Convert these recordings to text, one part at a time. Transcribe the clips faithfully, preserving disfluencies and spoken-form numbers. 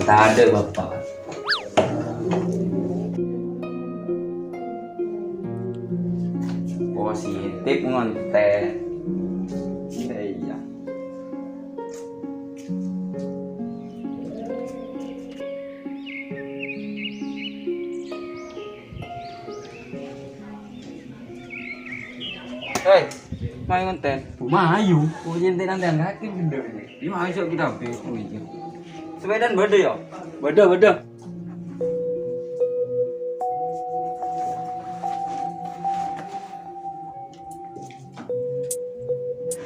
Tadâ', Bapa'. Positif ngonten. Iyâ. Hei, mayu ngonten. Bu mayu. Oh, nyentenan dengan kaki bener. Ini mayu sok kita be. Oh iya. Sepedaan bâdâ ya? Bâdâ, bâdâ.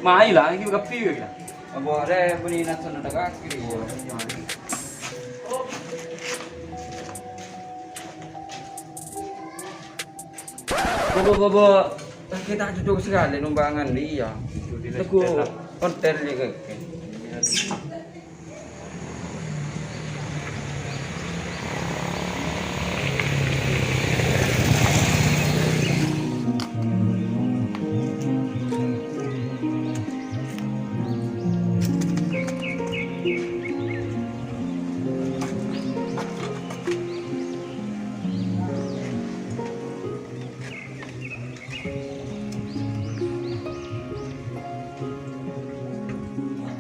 Mayu lah, ini kopi ya. Apa ada bunyi nak sana tak kaki? Bobo, bobo, kita duduk sekali numpangan dia. Teguh konten ni ke.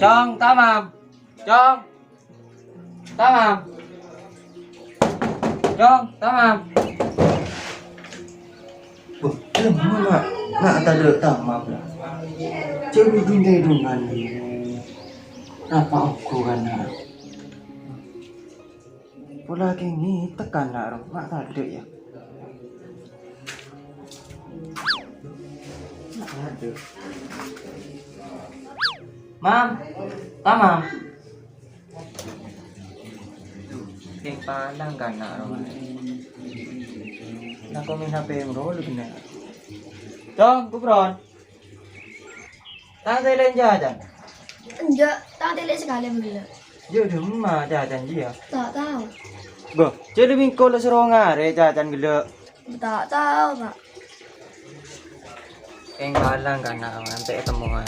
Cong, tamam. Cong. Tamam. Cong, tamam. Wah, tamam, Mak. Nak tadâ' tamam, lah. Cewek dunte dungan. Apa aku kan, Nak? Pola kèngèng tekan, Nak, ro. Mak tadâ', ya. Mak tadâ'. Mam, tamam. Sing palang kana' rowa. Nako min H P yang dulu kena. Dong, Kupron. Tang telen jajan. Enjâ', tang telen sakalè bâlâ. Yâ, dâ' emma jajan jiyâ. Ta' tao. Bâh, jâ' lebbi engko' la soro ngarè jajan ghellâ'. Ta' tao, Pa'. Kèng palang kana' nganti' temmowan.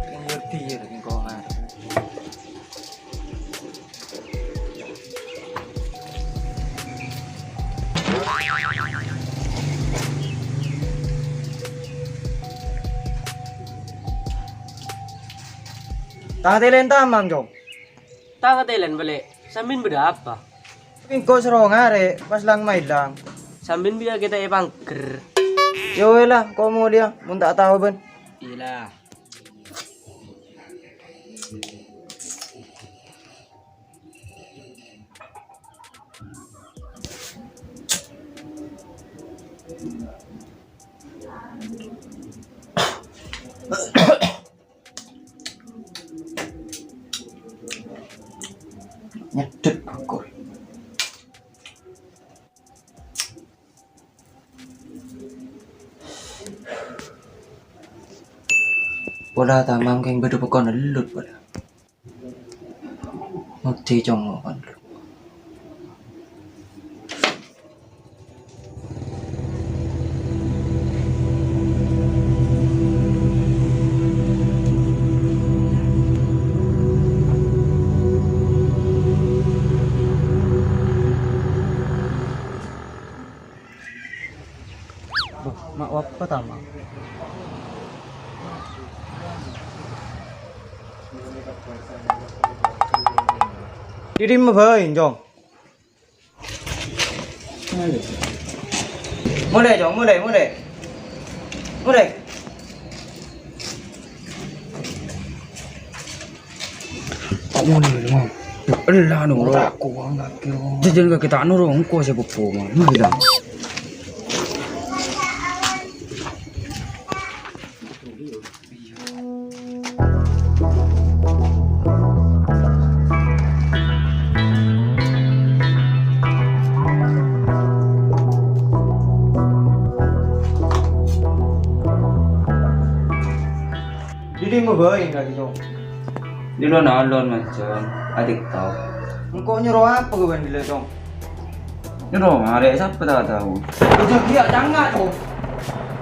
Kèng ngerti yâ, kèng kongar. Ta' telen tamam, Cong. Ta' katelen bâli', sampèyan bâdâ apa? Engko' soro ngarè', pas lang-maèlang. Sampèyan biyâ kita èpangger. Yâ wè la, engko' molèya, mon ta' tao bân. Iyâ la. Nyeddet bokor. Pola tamam kèng bâdâ pokon ellut pola. Ngoddi cong pokon ellut. Bâh, ma' wappa tama. Didimma bhâi, Cong? Molè, Cong, molè, molè. Molè. Kok ngono lho, Mang? Ella no, Bro. Tak kuwang lagi, Bro. Jajan kaki tak nurung, engko' sè bebo, Mang. Mari, Bang. Didimma bhâi, Kak Cong? Dilo nalon, Mas Cong. Adik tau. Engko' nyoro apa ka bâ'na, Cong? Nyoro ngarè' sapa ta' tau. Aja ghi' canga', Cong.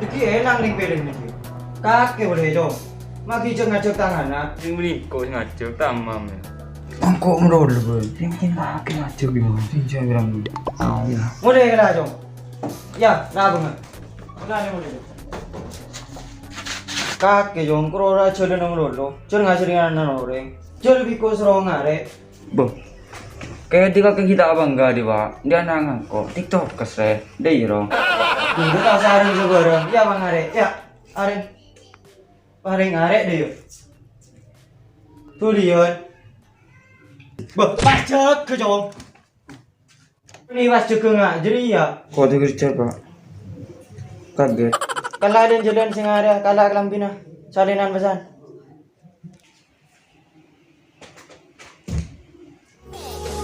Dâgghi' èlang neng pèlèna ghi'. Kakè bâdâ, Cong. Ma' ghi' jhâ' ngajhâk tang ana'. Sing mènèko sè ngajhâk tamam, yâ. Engko' ngerolo, Bro. Sing penting kakè maju gimana? Sing jauh bilang dulu. Oh, iya. Mulai kena, Cong. Ya, nah, Bang. Mulai, mulai, Cong. Kakè, Cong, karo ora jhâlân ngerolo. Jhâ' ngajhâri ana' orèng. Jhâ' lebbi kosong arè. Bo. Kayak di kakè kita abang gak di, Pak. Dia nang engko'. TikTok kesre. Deh, iro. Tunggu tak sareng sebarang. Ya, Bang Arè. Ya, Arè. Paling arè' deh, yuk. Tulian. Bah, pas jaga, Cong. Ini pas jaga nggak? Jadi ya. Kok dikerja, Pak? Kaget. Kala dan jalan sing arè, kala kelambina. Salinan pesan.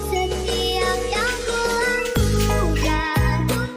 Setiap yang ku lakukan untuk